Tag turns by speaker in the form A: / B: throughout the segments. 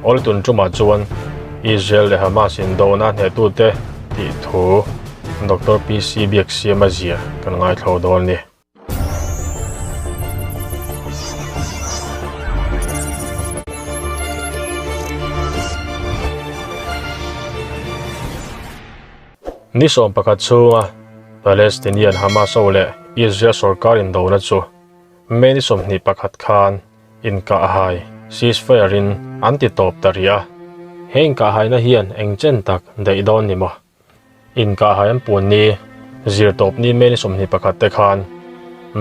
A: Awle tun tumah chuan Israel leh Hamas indona hnehtute tih thu Doctor PC Biaksiama zia kan ngaithlo dawn a ni. Ni 11 chhunga Palestinian Hamas ho leh Israel sorkar indona chu May ni 21 khan inkahhai, ceasefire, in an ti tawp ta rih a. He inkahhaina hian eng chen tak daih dawn ni maw? Inkahhai an puan ni zirtawp ni May ni 21 te khan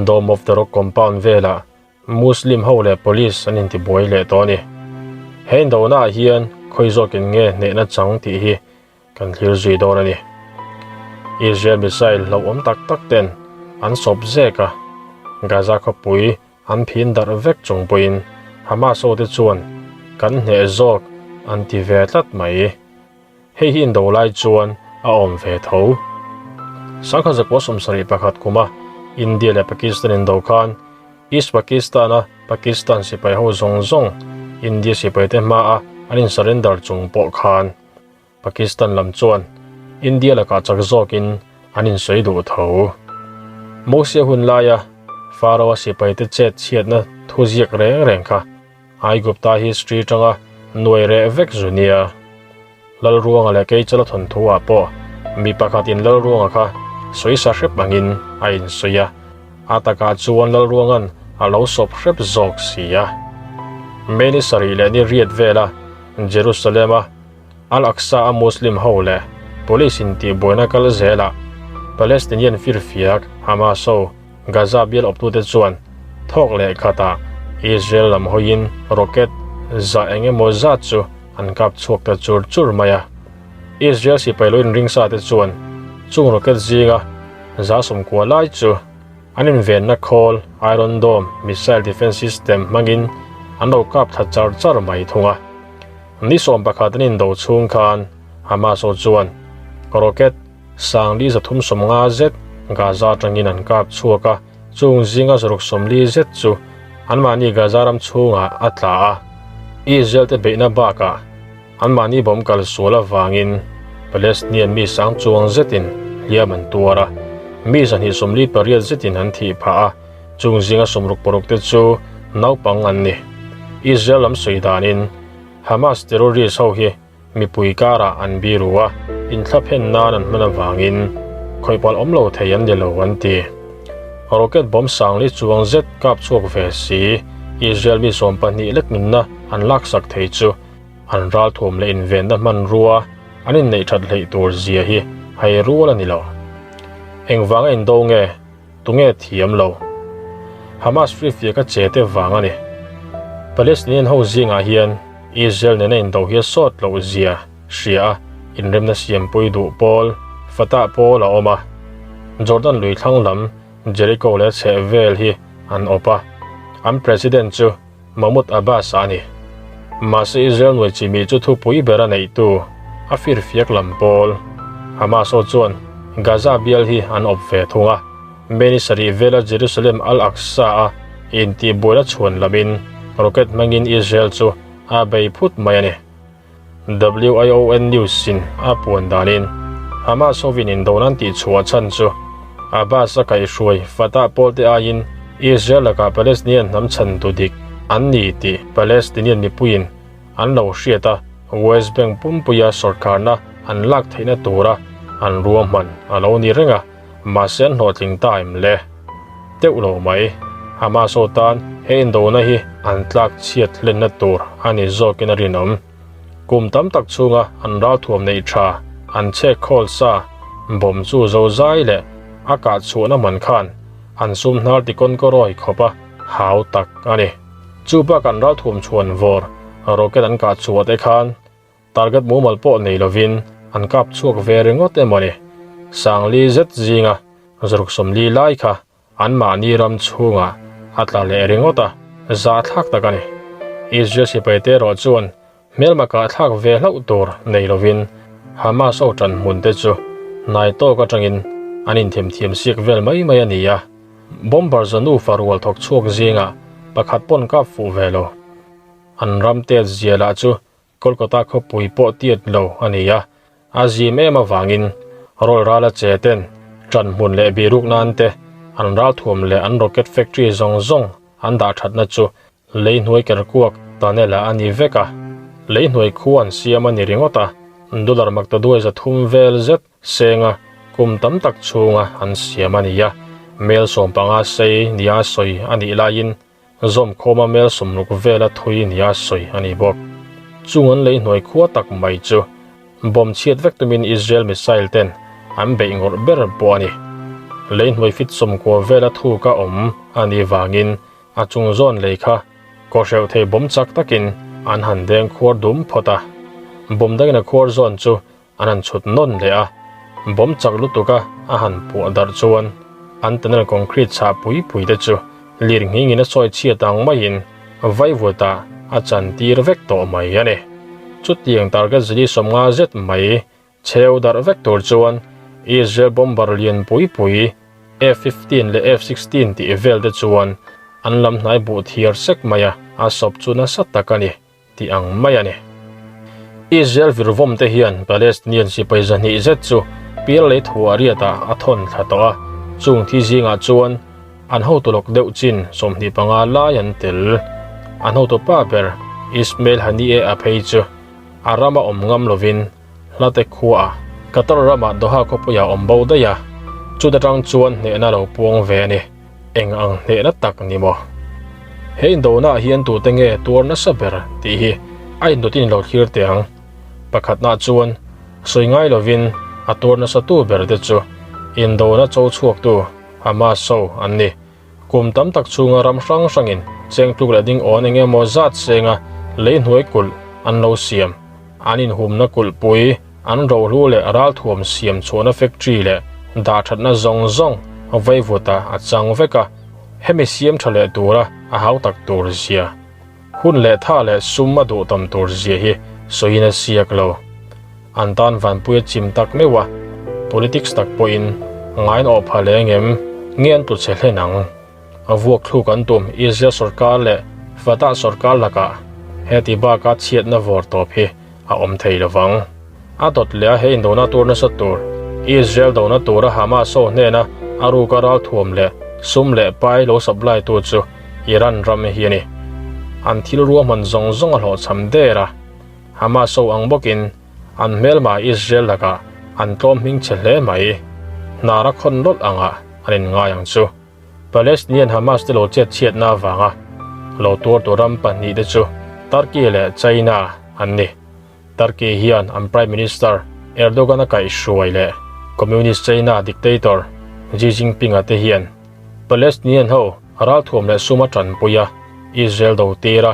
A: Dome of the Rock compound velah Muslim ho leh police an intibuai leh tawh a ni. He indonaah hian khawi zawkin nge hnehna chang tih hi kan thlir zui dawn a ni. Israel missile hlauhawm tak tak ten an sawp zek a, Gaza khawpui an phin darh vek chung pawhin Hamas ho te chuan kan hneh zawk an ti ve tlat mai. Hei hi indo lai chuan a awm ve tho. Sangha zakua 71 kuma India leh Pakistan indo khan East Pakistan-a Pakistan sipai ho zawng zawng India sipaite hmaa an in surrender chung pawh khan Pakistan lam chuan India lakah chak zawkin an insawi duh tho. Mosia hun laia Pharaoh-a sipaite chet chhiatna thu ziak reng reng kha Aigupta history atanga nuai reh vek zu nia. Lalruanga leh Keichala thawnthu-ah pawh mi pakhatin Lalruanga kha sawisa hrep angin a insawi a, a takah chuan Lalruanga'n a lo sawp hrep zawk si a. May ni sarih leh ni riat vela Jerusalem-a Al-Aqsa-a Muslim ho leh police intihbuaina kal zelah Palestinian firfiak Hamas ho Gaza bial awptute chuan thawk leh khatah Israel lam hawiin rocket za eng emaw zat chu an kap chhuak ta chur chur mai a. Israel sipai lo inringsa te chuan chung rocket zinga 90 lai chu an invenna khawl Iron Dome missile defense system hmangin an lo kap thla char char mai thung a. Ni 11 an indo chhung khan Hamas ho chuan rocket Sangli 350 zet Gaza atangin an kap chhuak a, chung zinga 60 zet chu anmahni Gaza ram chhungah a tla a. Israel te beihna bakah anmahni bawm kal sual avangin Palestinian mi sang chuang zetin hliam an tuar a, mi 248 zetin an thih phah a, chung zinga 66 te chu naupang an ni. Israel lam sawi danin Hamas terrorist ho hi Mipui karah an biru a, inthlaphen nan an hman avangin khawihpalh awm lo thei an ni lo an ti. Rocket bomb sangli chuang zet kap chhuak ve si, Israel mi 12 lek nunna an laksak thei chu an ralthuam leh invenna hmanrua an inneih that hleih tur zia hi hai rual a ni lo. Engvanga indo nge? Tunge thiam lo? Hamas firfiak a che te vang a ni. Palestinian ho zingah hian Israel nena indo hi a sawt loh zia hria a, inremna siampui duh pawl Fatah pawl a awm a. Jordan lui thlang lam Jericho leh chheh vel hi an awp a, an president chu Mahmoud Abbas a ni. Mahse Israel nuai chimi chu thupui ber a neihtu a firfiak lam pawl Hamas ho chuan Gaza bial hi an awp ve thung a, May ni sarih vela Jerusalem Al-Aqsa a intihbuaina chhuan lamin rocket hmangin Israel chu a bei phut mai a ni. WION News in a puan danin Hamas hovin indona an tihchhuah chhan chu Abbas a kaihhruai Fatah pawlte aiin Israel lakah Palestinian hnam chhan tu dik an ni tih Palestinian mipuiin an lo hriat a, West Bank pumpuia sawrkharna an lak theihna tura an ruahman a lo ni reng a, mahse an hlawhtling ta em le? Teuh lo mai. Hamas ho tan he indona hi an tlak chhiat hlenna tur a ni zawkin a rinawm. Kum tam tak chhunga an ralthuam neih tha, an chhek khawl sa, bomb chu zo zai leh a kah chhuahna man khan an sum hnar ti kawn kawrawi khawp a hau tak a ni. Chu bak an ralthuam chhuan vawr rocket an kah chhuah te khan Target mumal pawh nei lovin an kap chhuak ve ringawt emaw ni? Sangli zet zinga 60 lai kha anmahni ram chhungah a tla leh ringawt a, zahthlak tak a ni. Israel sipaite erawh chuan hmelma kahthlak ve hlauh tur nei lovin Hamas ho ṭan hmun te chu hnai tawk aṭangin an inthemthiam siak vel mai mai a ni a, bomber zanu farual thawk chhuak zingah pakhat pawn kap fuh ve lo. An ram tet zia lah chu. Kolkata khawpui pawh tiat lo a ni a, a zim em avangin rawl rala che ten ṭan hmun leh bihruk nan te an ralthuam leh an rocket factory zawng zawng an dah ṭhatna chu lei hnuai kerkuak tunnel ah a ni vek a, lei hnuai khu an siam a ni ringawt a, dollar maktaduai 300 vel zet senga kum tam tak chhunga an siam a ni a, mel 15 sei nia sawi a nih laiin Zawmkhawma mel 60 vela thui nia sawi a ni bawk. Chung an lei hnuai khua tak mai chu bomb chhiat vek tumin Israel missile ten an beih ngawrh ber pawh a ni. Lei hnuai fit 90 vela thuka awm a nih vangin a chung zawn lei kha kawhreuh thei bomb chak takin an han deng khuar dum phawt a. Bomb dangin a khuar zawn chu An han chhut nawn leh a, bomb chak lutuka a han puah darh chuan an tunnel concrete chhah pui pui te chu lir nghingin a sawi chhiat ang maiin vaivutah a chan tir vek tawh mai a ni. Chutiang target zili 50 zet mai chheu darh vek tur chuan Israel bomber lian pui pui F-15 leh F-16 tih vel te chuan an lam hnai buh thiar sek mai a, a sawp chu nasa tak a ni. tih ang mai a ni. Israel virvawm te hian Palestinian sipai 200 zet chu pial lei thuah riatah a thawn thla tawh a, chung thi zingah chuan an hotu lawk deuh chin 25 lai an tel. An hotu pa ber Ismail Haniyeh a phei chu a rama awm ngam lovin hlate khuaah Qatar ramah Doha khawpuiah awm bo daih a, chuta tang chuan hnehna lo puang ve a ni. Eng ang hnehna tak ni maw? He indona hian tute nge tuar nasa ber tih hi a indawtin lo thlir teh ang. Pakhatna chuan sawi ngai lovin a tuar nasa tu ber te chu indona cho chhuaktu Hamas ho an ni. Kum tam tak chhunga ram hrang hrangin cheng tluk leh ding awn eng emaw zat senga lei hnuai kulh an lo siam. An inhumna kulhpui An rohlu leh ralthuam siam chhuahna factory leh dahthatna zawng zawng vaivutah a chang vek a, hemi siam tha leh tura a hau tak tur zia, hun leh tha leh sum a duh tam tur zia hi sawiin a siak lo. An tan vanpui a chim tak meuh a, politics tak pawhin ngain awh pha leh engem nge an tlu chhe hlen ang? A vuak thluk an tum Israel sorkar leh Fatah sorkar lakah heti baka chhiatna vawr tawp hi a awm thei lo vang. A dawt leh a he indona tur nasa tur, Israel dona tura Hamas ho hnena a ruka ralthuam leh sum leh pai lo supply tu chu Iran ram hi a ni. An thil ruahman zawng zawng a hlawhchham der a, Hamas ho ang bawkin an hmelma Israel lakah an tlawm hming chhe hle mai. Hnar a khawn lawlh angah an inngai ang chu. Palestinian Hamas te lo chet chhiatna avanga lo tuartu ram pahnih te chu Turkey leh China an ni. Turkey hian an Prime Minister Erdogan a kaihhruai leh Communist China dictator Xi Jinping-a te hian Palestinian ho ralthuam leh sum a tanpui a, Israel do tir a,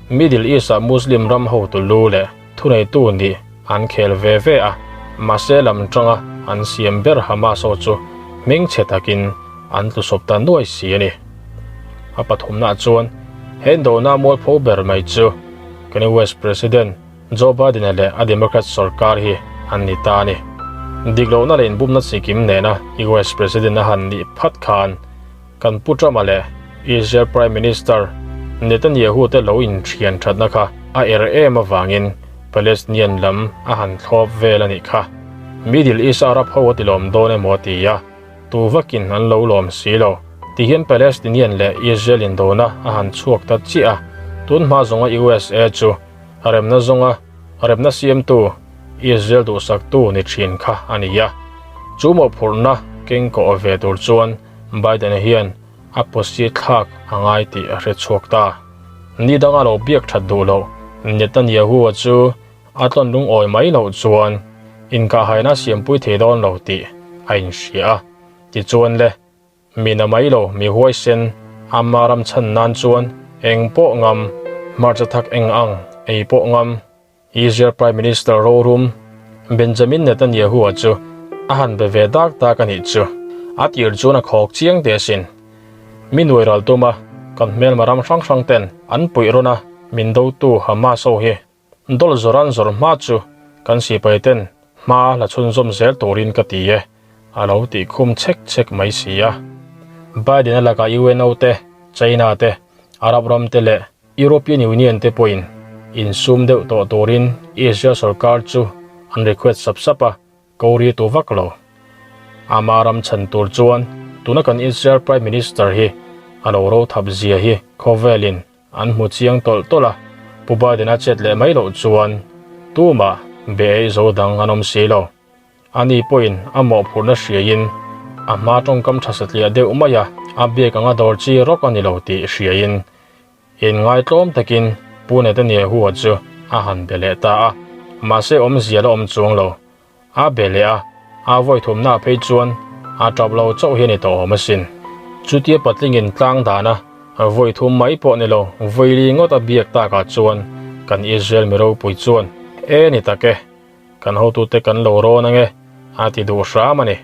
A: Middle East-ah Muslim ram hotu lu leh Thuneitu nih an khel ve ve a, mahse lam tanga an siam ber Hamas ho chu hmingchhe takin an tlusawp ta nuai si a ni. A pathumnaah chuan he indona mualpho ber mai chu kan US President Joe Biden-a leh a Democrat sorkar hi an ni ta a ni. Dik lohna leh inbumna chikim nena US President a han nih phat khan Kan Pu Trump-a leh Israel Prime Minister Netanyahu te lo inthian thatna kha a er em avangin Palestinian lam a han thlawp vel a nih kha. Middle East Arab ho a ti lawm dawn emaw a ti a, tu vakin an lo lawm si lo. Tihian Palestinian leh Israel indona a han chhuak ta chiah a, tun hma zawnga USA chu remna zawnga remna siamtu Israel duhsaktu ni thin kha a ni a. Chu mawhphurhna kengkawh ve tur chuan Biden-a hian a posi thlak a ngai tih a hre chhuak ta. Ni danga lo biak that duh loh Netanyahu-a chu a tlawn lungawi mai loh chuan inkahhaina siampui thei dawn lo tih a inhria a. Tichuan le, mi na mai lo mi huaisen ama ram chhan nan chuan eng pawh ngam, hmarcha thak eng ang ei pawh ngam, Israel Prime Minister rorum Benjamin Netanyahu-a chu a han be ve dak dak a nih chu. A tir chuan a khawk chiang teh asin. Mi nuai ral tuma kan hmelma ram hrang hrang ten an puih rawn a min dotu Hamas ho hi dawlh zawr an zawr hma chu kan sipai ten hma la chhunzawm zel turin ka ti e a lo tih khum chhek chhek mai si a. Biden-a lakah UNO te, China te, Arab ram te leh European Union te pawhin Insum deuh tawh turin Israel sorkar chu an request sap sap a, ko ri tu vak lo. Ama ram chhan tur chuan tuna kan Israel Prime Minister hi a lo ro thap zia hi khawvelin an hmu chiang tawlh tawlh a, Pu Biden a chet leh mai loh chuan tumah be eih zo dang an awm si lo. Ani pawhin a mawhphurhna hriaiin a hma tawngkam tha satliah deuh mai a, a biak anga dawr chi rawk a ni lo tih hriaiin Inngaitlawm takin Pu Netanyahu-a chu a han be leh ta a, mahse awmzia la awm chuang lo. A be leh a, a vawi thumnaah phei chuan a tap lo chauh hi a ni tawh awm asin. Chutia patlingin tlang dana vawi thum mai pawh ni lo, vawi li ngawt a biak takah chuan kan Israel mi ropui chuan, E ni tak e, kan hotute kan lo rawn ange, a ti duh hram a ni.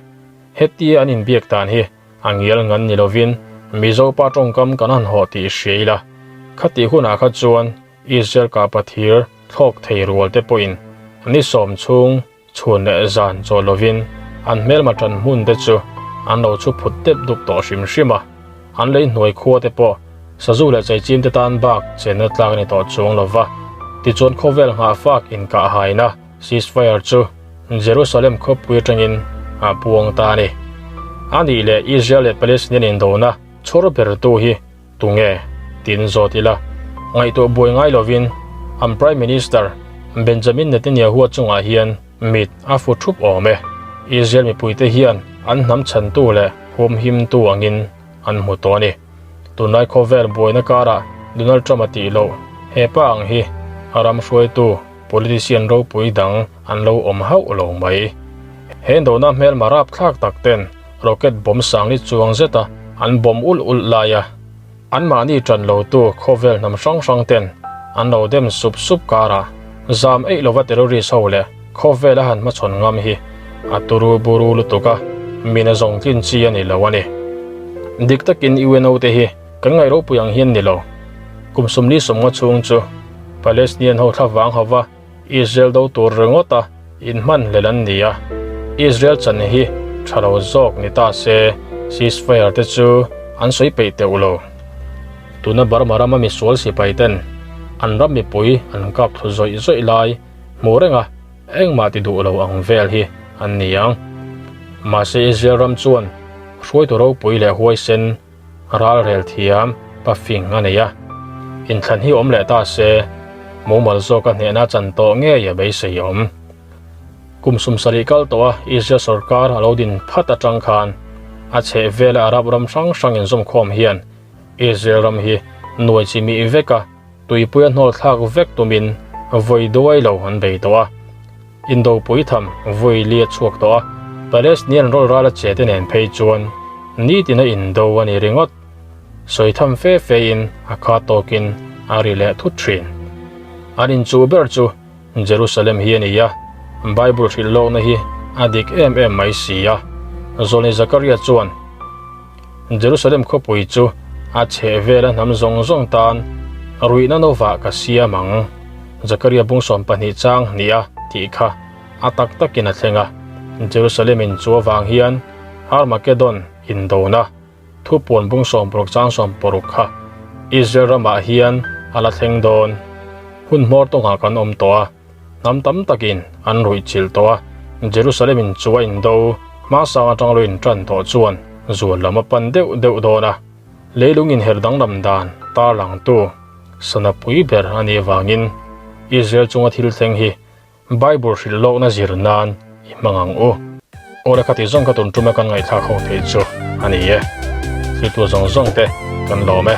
A: Hetia an inbiak dan hi A ngial ngan ni lovin Mizo pa tawngkam kan han hawh tih hria ila, khatih hunah kha chuan Israel kahpa thir thlawk thei rual te pawhin ni sawm chhung chhun leh zan chaw lovin an hmelma tan hmun te chu an lo chhu phut dep dup tawh hrim hrim a, an lei hnuai khua te pawh sazu leh cheichim te tan bak chenna tlak a ni tawh chuang lova, tichuan khawvel nghahfak inkahhaina ceasefire chu Jerusalem khawpui atangin a puang ta a ni. A nih leh Israel leh Palestinian indona chhawr bertu hi tunge tiin zawt ila, ngaihtuah buai ngai lovin an Prime Minister Benjamin Netanyahu-a chungah hian mit a fu thup awm e. Israel mipuite hian an hnam chhantu leh humhimtu angin an hmu tawh a ni. Tunlai khawvel buaina karah Donald Trump-a tih loh he pa ang hi a ram hruaitu Politician ropui dang an lo awm hauh lo mai. He indona hmelma rapthlak tak ten rocket bomb sangli chuang zeta an bomb ulh ulh lai a, anmahni tan lotu khawvel hnam hrang hrang ten an lo dem sup sup karah zam eih lova terrorist ho leh khawvel a han hmachhawn ngam hi a turu buru lutuk a, mina zawng tlin chi a ni lo a ni. Dik takin UNO te hi kan ngaih ropui ang hian ni lo. Kum 40 sawmnga chhung chu Palestinian ho thlavang hova Israel do tur ringawta inhman hlel an ni a, Israel chan hi tha lo zawk ni ta se ceasefire te chu an sawi peih teuh lo. Tuna Burma rama misual sipai ten an ram mipui an kap thlu zawih zawih lai hmuh renga engmah ti duh lo ang vel hi an ni ang. Mahse Israel ram chuan hruaitu ropui leh huaisen Ralrel thiam pa fing a nei a, inthlan hi awm leh ta se, mumal zawka hnehna chan tawh ngei a beisei awm. Kum 70 kal tawha Israel sorkar a lo din phat atang khan a chheh vela Arab ram hrang hrang inzawmkhawm hian Israel ram hi nuai chi mih veka tuipuia hnawl thlak vek tumin vawi duai lo an bei tawh a. Indopui tham vawi li a chhuak tawh a, Palestinian rawl ral a che te nen phei chuan nitin a indo a ni ringawt. Sawi tham fe fe in a kha tawkin a ri leh thut thin. An inchuh ber chu Jerusalem hi a ni a, Bible hrilh lawkna hi a dik em em mai si a. Zawlni Zakaria chuan Jerusalem khawpui chu a chheh vela hnam zawng zawng tan ruihna novah ka siam ang. Zakaria bung 12 chang hnih a tih kha a tak takin a thleng a. Jerusalem in chu avang hian Armageddon indona thupuan bung 60 chang 60 kha Israel ramah hian a la thleng dawn. Hun hmawr tawngah kan awm tawh a. Hnam tam takin an ruih chilh tawh a, Jerusalem in chu a indo hmasang atang lo intan tawh chuan zual lam a pan deuh deuh dawn a, leilung inher danglam dan tarlangtu sana pui ber a nih avangin Israel chunga thil thleng hi Bible hrilh lawkna zir nan i hmang ang u. Aw le khati zawng kha tun tuma kan ngaihthlak ho theih chu a ni e. Thiltu zawng zawng te kan lawm e.